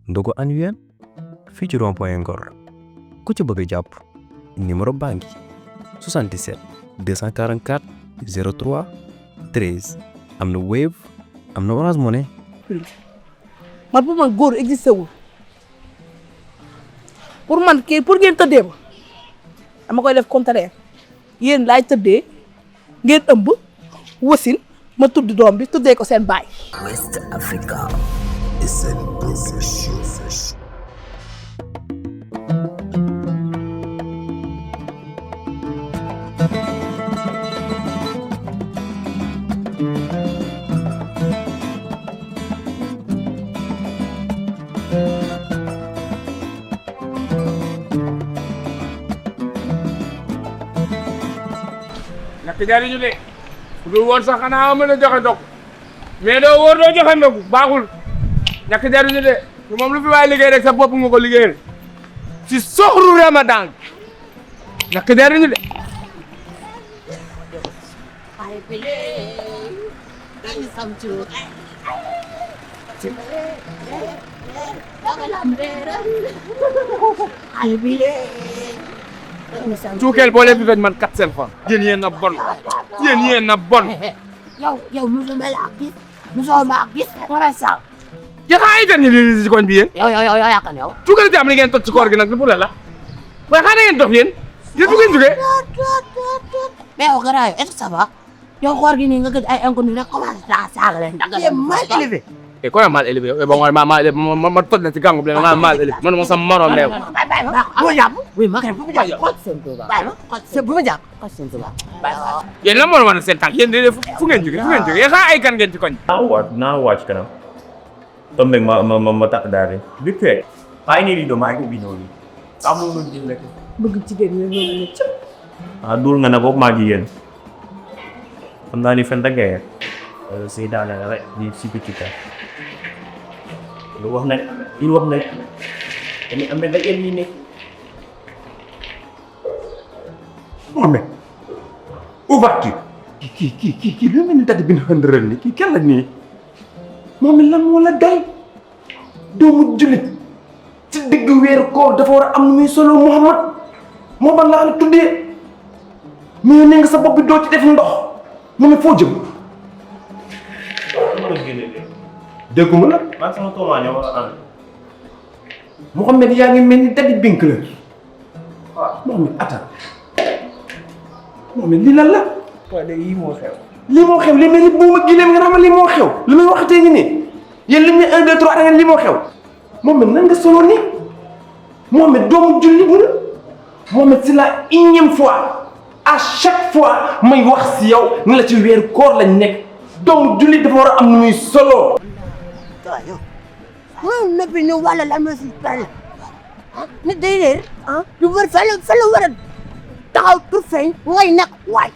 ndogu annuel fii ci rond-point Ngor ku ci bëgg jàpp numéro baa ngi 77 244 03 13 am na Wave am na Orange Money. man pour man góor existé wul pour man kii pour ngeen tëddee ma dama koy def contraire yéen laay tëddee ngeen ëmb wasin ma tudd doom bi tuddee ko seen baay. West Africa is a production. ñàkk jariñu de bu dul woon sax xanaa mën a joxe dog mais doo wóor doo joxe ndogu baaxul ñàkk jariñu de moom lu fi waay liggéey rek sa bopp nga ko liggéeyal si soxru Ramadan ñàkk jariñu de. cuukeel boo leen fi fekk man 4 francs. yéen a bon yéen a bon. yow musuma la gis musuma gis wala sax. jaxaa ay gan ngeen si koñ bi yéen. yow yaakaar yow. cuukeel jàmm li ngeen toj ci koor gi nag pour la waaye xanaa ngeen dox yéen fu ngeen jógee. mais yow gannaaw yow est-ce que ça va yow koor gi nii nga gëj ay inconnu rek commencé saa saaga leen. mal élevé. et quoi mal élevé ma toj na ci gàngu bi nga mal élevé man ma sama morom leew. oui ma bu ma jàpp seen tuba. bu ma jàpp seen tuba. yéen lan moo la wan seen tànk yéen de fu ngeen jógee yéen xanaa ay gan ngeen ci koñ. naa wàcc kanam tombe ma tax daal di vite fait maa ngi nii di doon maa ngi ubbi noonu am na lu jëm rek bëgg jigéen ñi loolu la cëpp. dul nga ne boobu maa jigéen xam naa ni fen da ngay say daane rek di si petit lu wax nag li wax nag dañuy am benn yéen ñi ne Mohamed ouverture kii lu mel ni date bi ñu xëndëral ni kii kenn la nii Mohamed lan moo la dal doomu jullit ci digg weeru koor dafa war a am nu muy solo Mohamed moo ban laa la tuddee mais ne nga sa bopp bi doo ci def ndox Mohamed foo jëm dégguma la man sama tooma ñoo war a ànd Mohamed yaa ngi mel ni dadi bink la waaw Mohamed attends Mohamed lii lan la waaye de lii moo xew li mel ni buuma gileem nga xam ne lii moo xew li may waxatee ngi nii yéen li mu ne 1 2 3 da ngeen lii moo xew Mohamed nan nga solo nii Mohamed doomu julli bu la Mohamed c'est la énième fois à chaque fois may wax si yow ni la ci weeru koor lañ nekk doomu julli dafa war a am nu muy solo. waaw yow moom noppi ñu wala la ma si pare nit day leer du war fa la war a taxaw pour feeñ ngay nag waay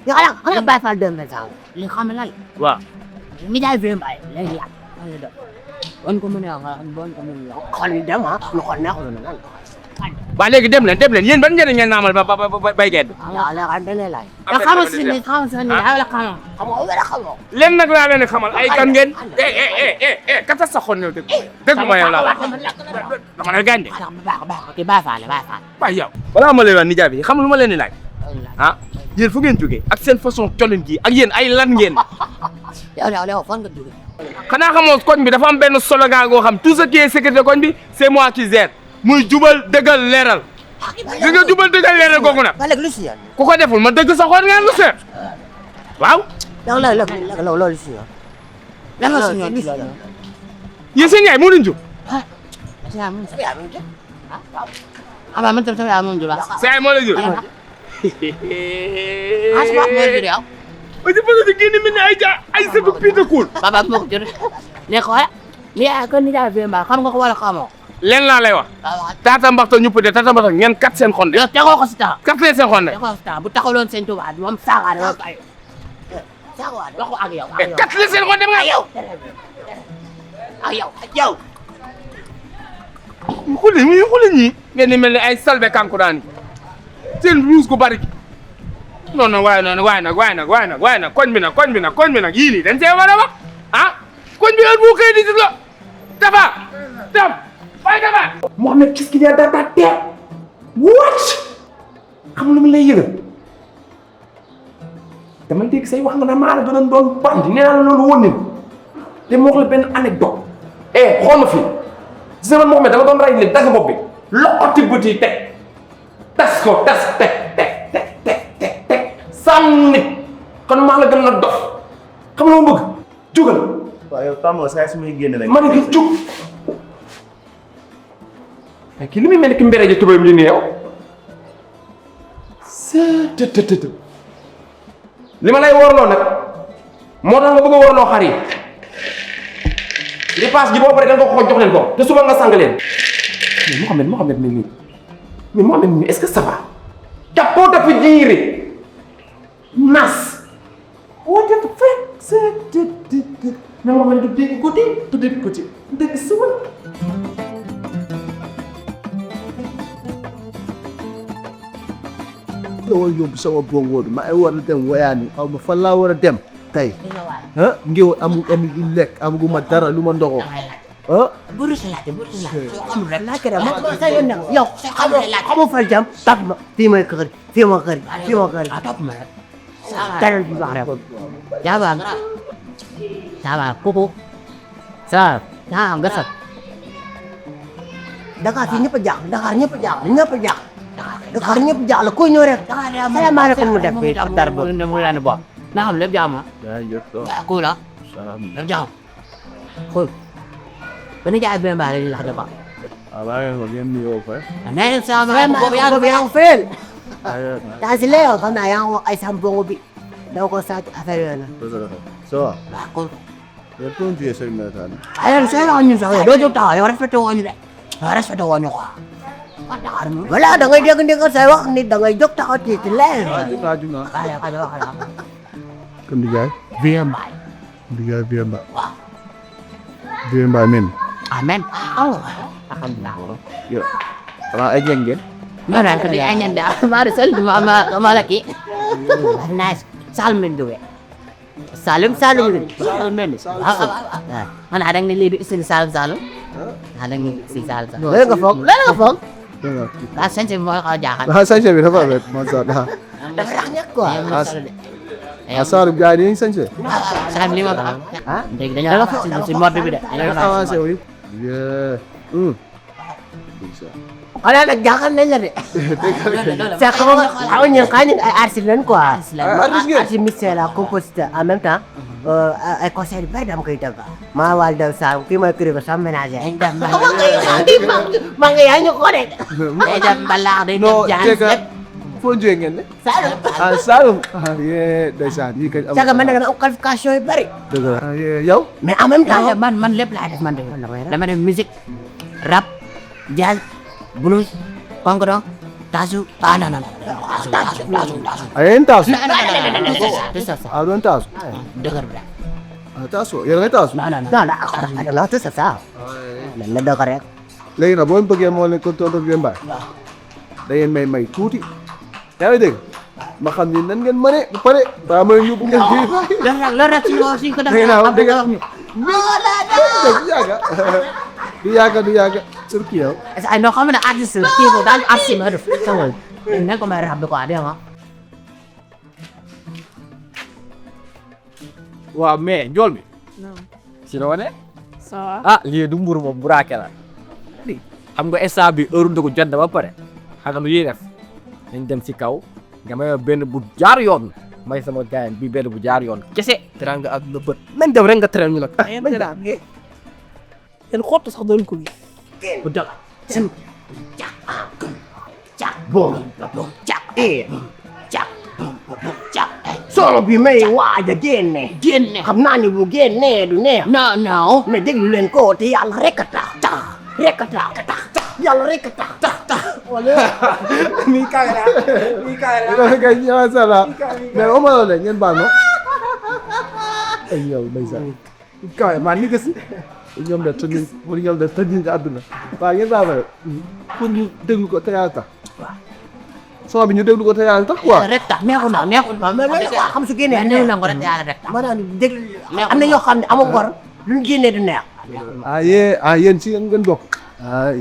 nga xanaa bàyyi fa 2020 li xam lan waaw mi daal fi mbay léegi yàq la do bon ko mën a wax bon ko mën a xol yi dem lu ko neexul na lan waa léegi dem leen yéen ban njëriñ ngeen naamal ba bay gedd la xam dana laaj da xamal si ni la xamoo leen nag laa leen di xamal ay gan ngeen kata sa xol ñëw dégg ma yow laa dama lay gànde baax ki bàyyi faale waay yow balaa ma lay wax nijaay bi xam lu ma leen di laaj yéen fu ngeen jógee ak seen façon colin gi ak yéen ay lan ngeen yow fan nga jóge xanaa xamoo koñ bi dafa am benn slogan goo xam tout ce qui est sécurité koñ bi c'est moi qui gère muy jubal dëggal leeral li nga jubal dëggal leeral googu nag lu si yoon ku ko deful ma dëgg sa xool ngeen lu seet waaw yow loolu si yoon lan nga si yoon yéen seen yaay moo leen jur man tam sama yaay moo jur sa yaay moo la jur moo ci bëgg di génn mel ni ay sëtu piita kuul papa moo ko jur ne ko ni yaay ko ni daal fi mbaa xam nga ko wala xamoo leen laa lay wax tata mbaxta ñu de tata mbaxta ngeen kat seen xonde yow tegoo ko si tax kat leen seen xonde tegoo ko si tax bu taxawloon seen tubaab moom saagaade moom ay saagaade wax ko ak yow kat leen seen xonde nga yow xule ñi ngeen di mel ni ay salbe kankuraan seen ruus gu bari non waaye nag koñ bi nag yii nii dañ see war a wax koñ bi heure bu xëy di gis la dafa dem bàyyi dama Mohamed qu'est-ce qu'il y a dans ta tête what xam lu mu lay yëgal dama dégg say wax nga ne maa la doon bandi nee naa la loolu woon te mu wax la benn anecdote xool ma fii gis nga man Mohamed dama doon rey ni dagg bopp bi loxoti bët yi teg tas ko tas teg sànni kon maa la gën a dof xam nga ma bëgg jugal waaw yow tàmm saa su may génn rek. ma ne ko jug mais kii li muy mel ni ki mbere ji tubéyam li ni yow të li ma lay warloo nag moo tax nga bëgg a warloo xar yi li paas ji boo paree da nga ko jox leen ko te suba nga sang leen mais Mohamed mi nii mais Mohamed mi est-ce que ça va capot dafa jiire nas what the fuck mais Mohamed du dégg côté du dégg côté du dégg suba doo yóbbu sama bongo bi ma ay war a dem wayaani xaw ma fan laa war a dem tey ah ngéw amu lekk amagu ma dara lu ma ndoxoo ah buru salaate soo xamul rek laajte rek ma sa yoon nag yow xamoo fa jam topp ma fii mooy kër fii ma kër topp ma rek dalal bi baax rek jaaba jaaba koko sa daa nga sat Dakar fii ñëpp a jaaxle Dakar ñëpp a jaaxle koy ñëw rek salaamaaleykum mu def fii dar bo mu laan bo na xam lépp jaam ko la lépp jaam xool ba ni jaay benn baale la dafa waaw ngeen ko ngeen nuyoo fa nee sama boobu yaa ngi feel daa si leew xam naa yaa ngi wax ay sam bongo bi doo ko sàcc affaire yooyu na so waaw kon yow tuuti jiyee sëñ Nataan aywa sooy wax ñun sax doo jóg taxaw yow respecté woo ñu de yow respecté woo ñu quoi voilà da ngay dégg ndigal say wax nit da ngay jóg taxaw tiiti leer kon di jaay bien mbaay di jaay bien ba waaw bien ba men amen alhamdulillah yo xanaa ay jeng ngeen non non ko di ay ñande ma sel ma la ki nice salmin duwe Salim men man ada ngi li di salim ada ngi si salim lo nga foog la sense mo ko jaaxal ah sañse bi dafa rafet macha allah dafa rax ñak quoi asaaru gaay yi ñu sañse salim li ma ko ah dégg dañu la fa ci mode bi de dañu avancé wu ala nag jaaxal nañ la de c'est xam ñun ay artiste lañ quoi artiste musicien la compositeur en même temps ay concert yu bari dama koy def maa wal daw sa kii mooy kër ba sama ménager ay dem ma nga yaa ñu ko de day dem balaax day dem jaan lépp foo jógee ngeen ne Saalum Saalum yee ndeysaan yi kañ caga man nag na qualification yu bari dëgg la yow mais en même temps man lépp laa def man de dama def musique rap jazz blues konkoron tasu non tasu ay taasu non doon taasu dëgër bi taasu yéen ngay taasu non c'est ça la dëgër rek léegi nag boo bëggee moo leen ko tonton bi mbaay da ngeen may tuuti yaa ngi dégg ma xam ni nan ngeen mëne bu pare ba ma yóbbu ngeen ci loolu rek suñ ko def du yàgga sur kii yow ay no xam ne artiste la kii ko daal artiste ma def tawal ne ko may rab ko ade ma waaw mais njool mi si la wane ça va ah lii du mburu moom buraake la xam nga instant bi heure ndogu jot na ba pare xam nga lu ñuy def dañ dem si kaw nga may benn bu jaar yoon may sama gaayan bi benn bu jaar yoon kese teraa nga àdduna bët nañ dem rek nga teral ñu nag yéen xottu sax doon ko gis bu dal solo bi may waaj a génne xam naa ni bu génnee du neex non mais déglu leen ko te yàlla rek a tax yàlla rek a tax wala mi kaga kay masha Allah mais o ma la ngeen baal ma ay yow ndeysaan kaay maa ni gësi ñoom de tëj pour ñoom de tëj ci àdduna waaw ngeen baal ma pour ñu déglu ko te yàlla tax son bi ñu déglu ko te yàlla tax quoi rek tax neexul ma mais xam su génnee néew na ko rek yàlla rek tax maanaam déglu am na ñoo xam ne amul gor luñ génnee du neex yéen si ngeen bokk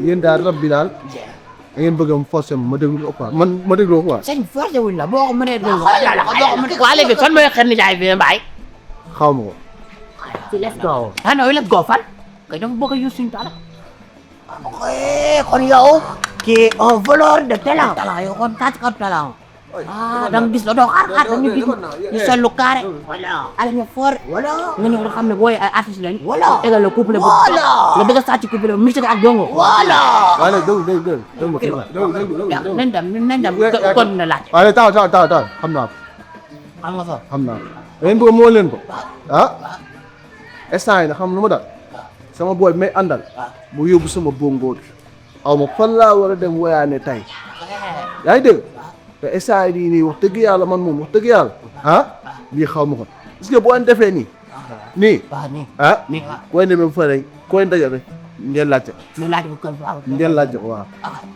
yéen daal rab bi daal da ngeen bëgg a forcer ma déglu quoi ma déglu quoi. sëñ forcé wuñ la boo ko mënee déglu boo ko mënee waa léegi fan mooy xel ni jaay bi mbaay xaw ma ko. let's go non let's go fan kay dafa bëgg a use suñu talent kon yow kii un voleur de talent yow kon tàcc talent da nga gis la doo xaar da nga gis ñu seetlu carré ala ñu fort nga ñëw xam ne booy ay artiste lañ égal le couple bu nga bëgg a sàcc couple bu musique ak jongo waaye nag déglu nañ dem kon na laaj waaye taw xam naa ko fa da ngeen bëgg moo leen ko instant yi na xam lu ma dal sama boy bi may àndal mu yóbbu sama bongo bi aw ma fan laa war a dem woyaane tey yaa ngi dégg te instant yii nii wax dëgg yàlla man moom wax dëgg yàlla lii xaw ma ko gis nga boo defee nii koy demee fa rek koy ndajal rek ngeen laajte ko waaw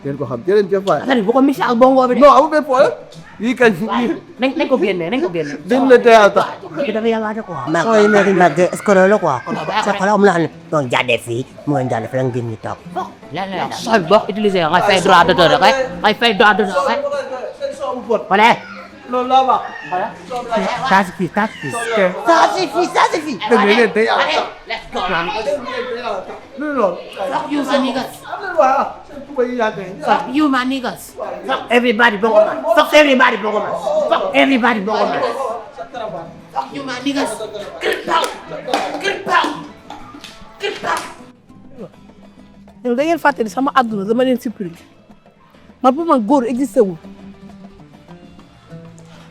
ngeen ko xam jërëjëf jëf waay bu ko mixé ak bongo bi non amul benn problème yii kañ nañ ko génne dégg la théâtre dafa yàlla quoi sooy nekk nag escroc la quoi sa xol am naa ne donc jàddee fii mu ngeen jàddee fi la ngeen ñu toog sooy boo utilisé ngay fay droit d'auteur rek ngay fay droit d'auteur rek voilà loolu laa wax ça suffit dëgg la leen tey let's go loolu fuck you sa niggas waaw tuba yi yaa tey fuck you my niggas fuck everybody bongo man fuck everybody bongo man fuck everybody bongo man fuck you my niggas yow da ngeen fàtte ni sama àdduna dama leen supprimer man pour man góor existé wul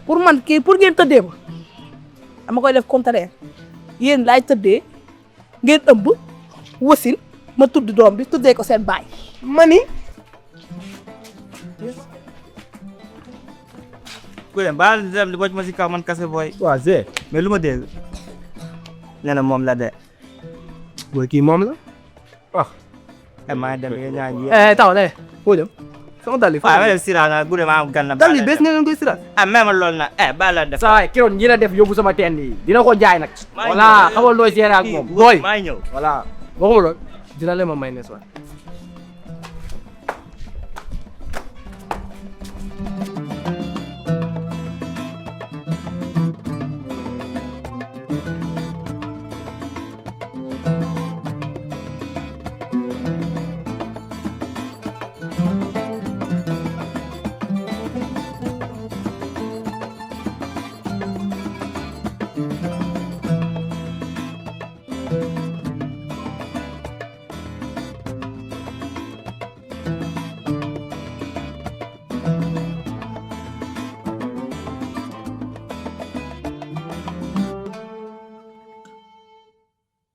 pour man kii pour ngeen tëddee ma dama koy def contraire yéen laay tëddee ngeen ëmb wasin ma tudd doom bi tuddee ko seen baay mani ku dem baal dem di boj ma si kaw man kase booy. waaw Zé mais lu ma dégg nee na moom la de. booy kii moom la maa ngi dem yéen ñaa ngi. taw de foo jëm sama dal yi waaw ma dem Sira na guddee maa am gan na. dal yi bés nga leen koy Sira même loolu na baal la def. saa waay kiroon ñi la def yóbbu sama teen yi dina ko jaay nag. voilà xamal looy seere ak moom booy maa ngi ñëw. voilà waxuma loolu dina leen ma may ne